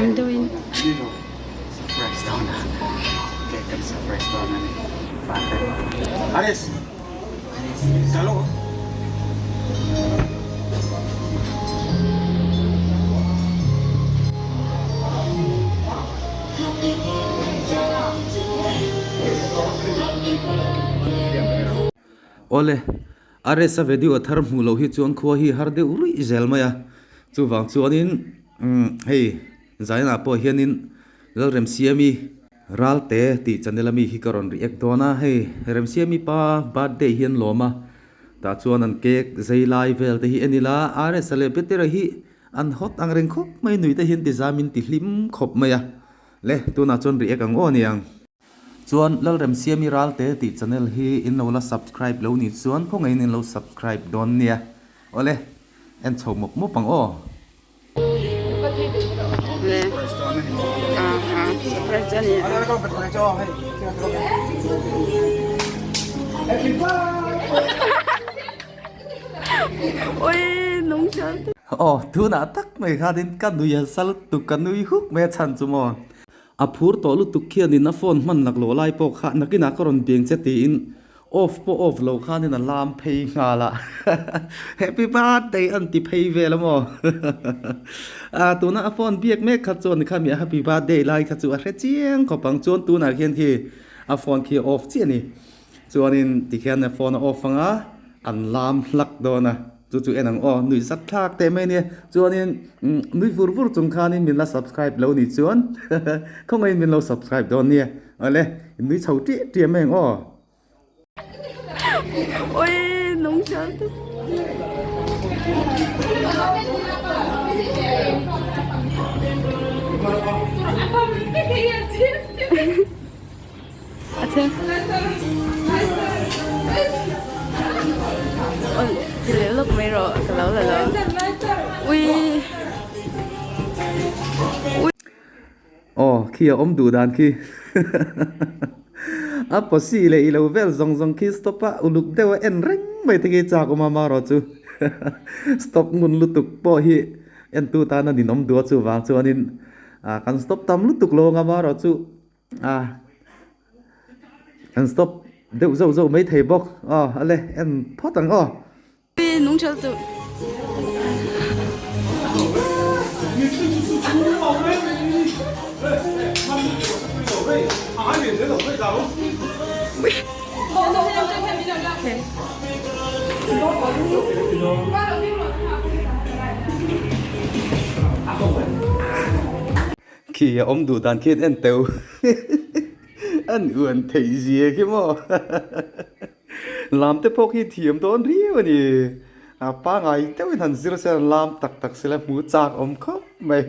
Ring deuhin. Surprise dawn a cake kan surprise dawn a ni fate Aris Hello Awle Aresa video a thar hmuh loh hi chuan khua hi har deuh ruih zel mai a chuvang chuanin hei Zainah pawh hianin Lalremsiami Ralte tih channel ami hi ka rawn react dawn a, hei Remsiami pa birthday hi an lawm a, tah chuan an cake zai lai vel te hi en ila RS-a leh Petera hi an hot ang reng khawp mai nui te hian ti zam in ti hlim khawp mai a, le tunah chuan react ang aw niang. Chuan Lalremsiami Ralte tih channel hi in lo la subscribe lo nih chuan khawngaihin in lo subscribe dawn nia, awle en chho mawp mawp ang aw. Aw tunah tak mai khanin ka nui a sa lutuk ka nui huk mai a chhan chu maw a phur tawh lutuk khianin a phone hman laklawh lai pawh kha nakinah ka rawn biang che tiin Off pawh off lo khanin a lam phei nghal a, Happy birthday an ti phei vel a maw? A tuna a phone biak mek kha chuan kha mi a happy birthday lai kha chu a hre chiang khawp ang chuan tunah khian khi a phone khi a off chiah a ni. Chuanin tikhian a phone a off ang a, an lam hlak dawn a, chu chu en ang aw, nuih zat thlak teh mai a nia. Chuanin nui vur vur chung khanin min la subscribe lo nih chuan khawngaihin min lo subscribe dawn nia. Awle, nui chho ṭiah ṭiah mai ang aw. Ui, nung chal te. A che. Ôi, ti leh lawk mai rawh, ka lo la lo. Ui. Ui. Aw khi a awm duh dan khi a pawsi leh ilo vel zawng zawng khi stop a uluk deuh a en reng mai te khi chak awm a marawh chu stop ngun lutuk pawh hi entu tan a ninawm duh a chuvang chuanin ah kan stop tam lutuk lo ang a marawh chu ah kan stop deuh zauh zauh mai thei bawk aw ale en phawt ang aw. Khi a awm duh dan khian en teuh an uan theih zia khi maw. Lam te pawh khi thiam dawn riau a ni. A pangai deuhin han zir se lam tak tak sela hmu chak awm khawp mai.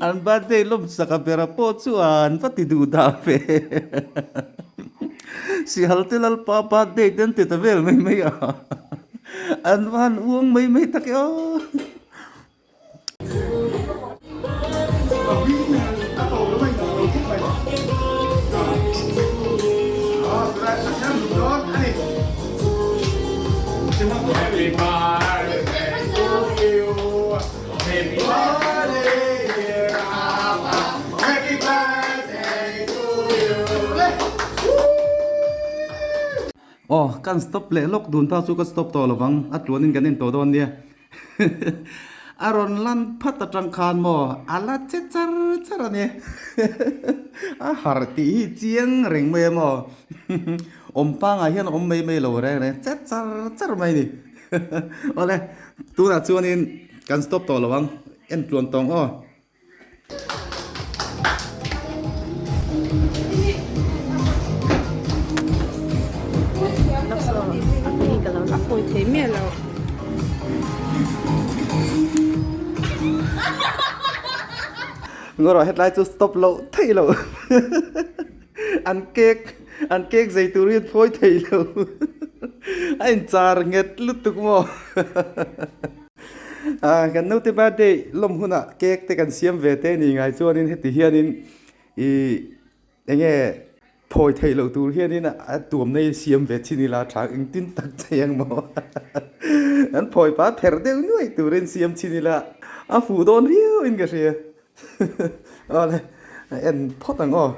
An birthday lawmsak a bera pawh chu an va ti duh dah ve. Sihal te lalpa birthday te an ti ta vel mai mai a. An va han uang mai mai tak e aw. Aw kan stop leh lawk dun ta chu ka stop tawh lovang a tluanin kan en tawh dawn nia. A rawn lan phat atang khan maw a la che char char a ni. A harh tih hi chiang reng mai a maw. Awm pangah hian a awm mai mai lo reng reng che char char mai a ni. Awle tunah chuanin kan stop tawh lo ang en tluan tawng aw. A pawi thei miah lo. Ngawrah hetlai chu stop loh theih loh an cake an cake zei tur hi an phawi thei lo a inchar nghet lutuk maw ah kan naute birthday lawm hunah cake te kan siam ve te ni ngai chuanin heti hianin ih Enge thawi theih loh tur hianin a tuamna hi siam ve chin ila tha engtin tak che ang maw an phawi pa ther deuh nuai turin siam chin ila a fuh dawn riau in ka hria awle a en phawt ang aw.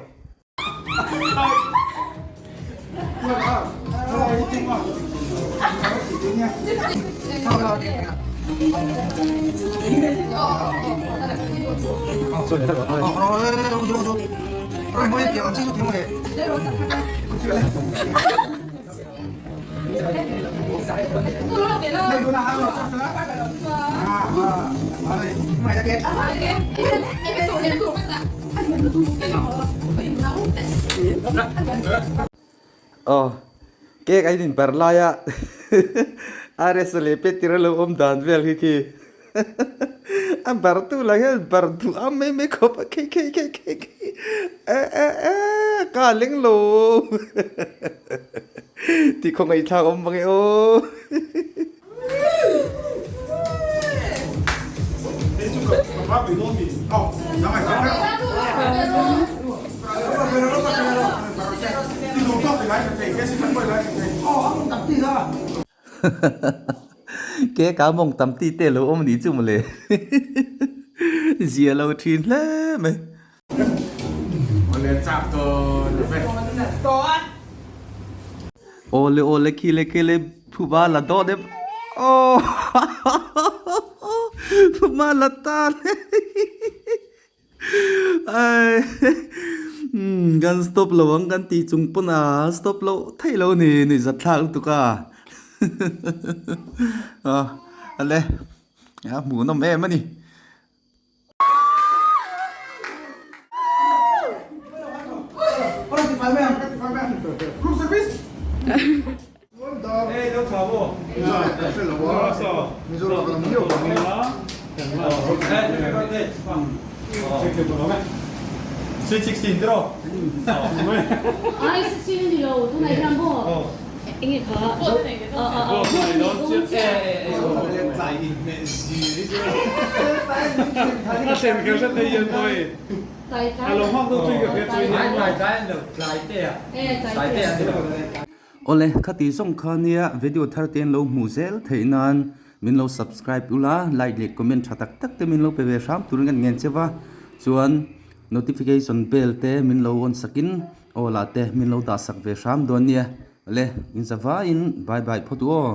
Aw cake a in bar lai a RS leh Peter a lo awm dan vel khi khi a bar tu lah hian bar duh am mai mai khawp a khei khei khei khei khei eh eh eh ka leng lo tih khawngaih thlak awm bang e aw. Ke ka mawng tam ti te lo awm ni chu mawle zia lo thin hle mai. Awle awle khi le khi le phuba la dawn em aw phuba la ta le ai kan stop lo ang kan tih chung pawn a stop loh theih lo ni nuihzat thlak lutuk a ale a hmuhnawm em a ni. Awle, khati zawng kha nia video thar te an lo hmuh zel theih nan min lo subscribe ula, like leh comment tha tak tak te min lo pe ve hram turin kan ngen cheu a, chuan notification bell te min lo on sakin aw lah te min lo dah sak ve hram dawn nia. Awle, in za vaiin bye bye phawt u aw.